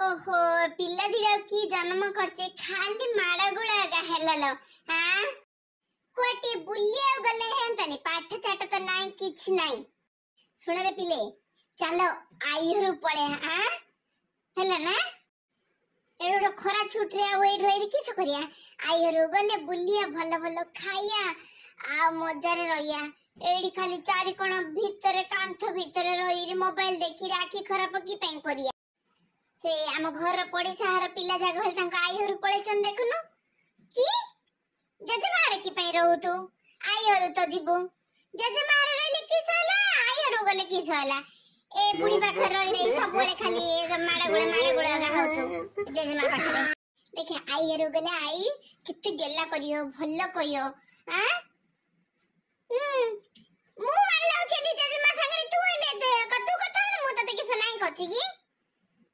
ଓହୋ, ପିଲା ଦିଟା କି ଜନ୍ମ କରିଛେ, ଖାଲି ମାଡ଼ ଗୋଳ ଏକା ହେଲା ଲୋ। ହାଁ, କୁଆଡେ ଟିକେ ବୁଲିବାକୁ ଗଲେ ହେନ୍ତାନି? ପାଠ ଚାଟ ତ ନାହିଁ, କିଛି ନାହିଁ। ଶୁଣରେ ପିଲେ, ଚାଲ ଆଈ ଘରକୁ ପଳେଇବା। ଆଁ, ହେଲା ନା? ଏଠି ଗୋଟେ ଖରା ଛୁଟିରେ ଆଉ ଏଇଠି ରହିକି କିସ କରିବା? ଆଈ ଘରକୁ ଗଲେ ବୁଲିବା, ଭଲ ଭଲ ଖାଇବା ଆଉ ମଜାରେ ରହିବା। ଏଇଠି ଖାଲି ଚାରି କୋଣ ଭିତରେ, କାନ୍ଥ ଭିତରେ ରହିକି ମୋବାଇଲ ଦେଖିକି ଆଖି ଖରାପ କି ପାଇଁ କରିବା? ସେ ଆମ ଘରର ପଡିଶା ଘର ପିଲା ଯାକ ହେଲେ ତାଙ୍କ ଆଈ ଘରୁ ପଳେଇଛନ୍ତି, ଦେଖୁନୁ। କି ଜେଜେମାରେ କି ପାଇଁ ରହୁ ତୁ? ଆଈ ଘରୁ ତ ଯିବୁ। ଜେଜେମାରେ ରହିଲେ କିସ ହେଲା, ଆଈ ଘରୁ ଗଲେ କିସ ହେଲା? ଏ ବୁଢୀ ପାଖରେ ରହି ରହି ସବୁବେଳେ ଖାଲି ମାଡ଼ ଗୋଳ ମାଡ଼ ଗୋଳ ଏକା ହଉଛୁ ଜେଜେମା ପାଖରେ। ଦେଖେ, ଆଈ ଘରୁ ଗଲେ ଆଈ କେତେ ଗେଲା କରିବ, ଭଲ କହିବ। ଆଁ, ମୁଁ ମାଡ଼ ଲାଗୁଥିଲି ଜେଜେମା ସାଙ୍ଗରେ, ତୁ ହେଲେ ତୁ କଥା ହଉନୁ। ମୁଁ ତତେ କିସ ନାଇଁ କରିଛି କି?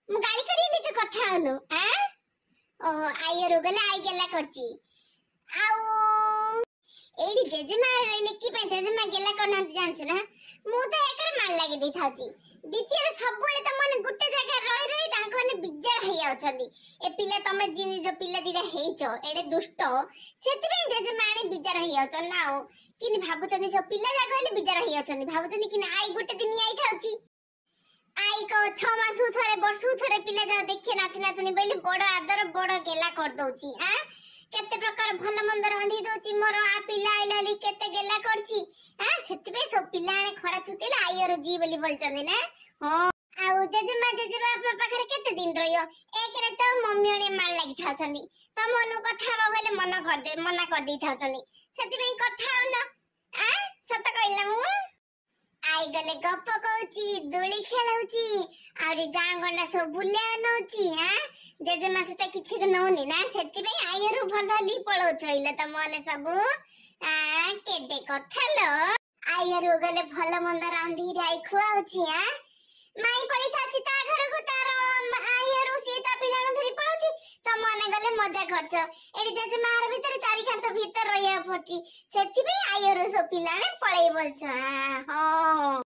ମୁଁ ଗାଳି କରିଲି, ତୁ କଥା ହଉନୁ। ଆଁ, ଓହୋ, ଆଈ ଘରକୁ ଗଲେ ଆଈ ଗେଲା କରିଛି, ଆଉ ଏଇଠି ଜେଜେମା ରହିଲେ କି ପାଇଁ ଜେଜେମା ଗେଲା କରୁନାହାନ୍ତି ଜାଣିଛୁ ନା? ମୁଁ ତ ଏକରେ ମାଡ଼ ଲାଗି ଦେଇଥାଉଛି, ଦ୍ୱିତୀୟରେ ସବୁବେଳେ ତ ମାନେ ଗୋଟେ ଜାଗାରେ ରହି ରହି ତାଙ୍କ ମାନେ ବିଜାର ହେଇଯାଉଛନ୍ତି। ଏ ପିଲା ତମେ ଯୋଉ ପିଲା ଦିଟା ହେଇଛ ଏଡେ ଦୁଷ୍ଟ, ସେଥିପାଇଁ ଜେଜେମା ଆଣି ବିଜାର ହେଇଯାଉଛନ୍ତି ନା। ଆଉ କିନି ଭାବୁଛନ୍ତି, ସବୁ ପିଲା ଯାକ ହେଲେ ବିଜାର ହେଇଯାଉଛନ୍ତି, ଭାବୁଛନ୍ତି କି ନା ଆଈ ଗୋଟେ ଦିନ ଆଇଥାଉଛି। I କ 6 ମାସକୁ ଥରେ, ବର୍ଷକୁ ଥରେ ପିଲା ଯାକ ଦେଖିଏ ନାତି ନାତୁଣୀ ବୋଇଲେ ବଡ ଆଦର ବଡ ଗେଲା କରିଦଉଛି। ଆଁ, କେତେ ପ୍ରକାର ଭଲ ମନ୍ଦ ରାନ୍ଧି ଦଉଛି। ମୋର ଆ ପିଲା ଆଇଲା କେତେ ଗେଲା କରିଛି। ଆଁ, ସେଥିପାଇଁ ସବୁ ପିଲାମାନେ ଖରା ଛୁଟି ହେଲେ ଆଈ ଘର ଜି ବୋଲି ବୋଲଛନ୍ତି ନା? ହଁ, ଆଉ ଜେଜେମା ଜେଜେବାପା ପାଖରେ କେତେ ଦିନ ରହିବ? ଏକରେ ତ ମମି ଅଣେ ମାଳ ଲାଗିଥାଉଛନ୍ତି, ତମ ମାନଙ୍କୁ କଥା ହବାକୁ ହେଲେ ମନ କରିଦେ ମନା କରିଦେଇଥାଉଛନ୍ତି, ସେଥିପାଇଁ କଥା ହଉନ। ଆଁ, ସତ କହିଲା ମୁଁ? I ଗଲେ ଗପ କହୁଛି, ଦୋଳି ଖେଳଉଛି, ଆହୁରି ଗାଁ ଗଣ୍ଡା ସବୁ ବୁଲିବାକୁ ନଉଛି। ଆଁ, ଜେଜେମା ସହିତ କିଛି ନଉନି ନା, ସେଥିପାଇଁ ଆଈ ଘରୁ ଭଲ ହେଲି ପଳଉଛ ଇଲେ ତମ ମାନେ ସବୁ। ଆ, କେଡେ କଥା ଲୋ! ଆଈ ଘରକୁ ଗଲେ ଭଲ ମନ୍ଦ ରାନ୍ଧିକି ଆଈ ଖୁଆଉଛି। ଆଁ, ମାଇ ପଳେଇଥାଉଛି ତା ଘରକୁ, ତାର ଆଈ ଘରୁ ସିଏ ତା ପିଲାଙ୍କୁ ଧରି ପଳଉଛି। ତମ ମାନେ ଗଲେ ମଜା କରୁଛ। ଏଠି ଜେଜେମା ଘର ଭିତରେ ଚାରି କାନ୍ଥ ଭିତରେ ରହିବାକୁ ପଡୁଛି, ସେଥିପାଇଁ ଆଈ ଘରୁ ସବୁ ପିଲାମାନେ ପଳେଇ ବୋଲଛ। ହଁ।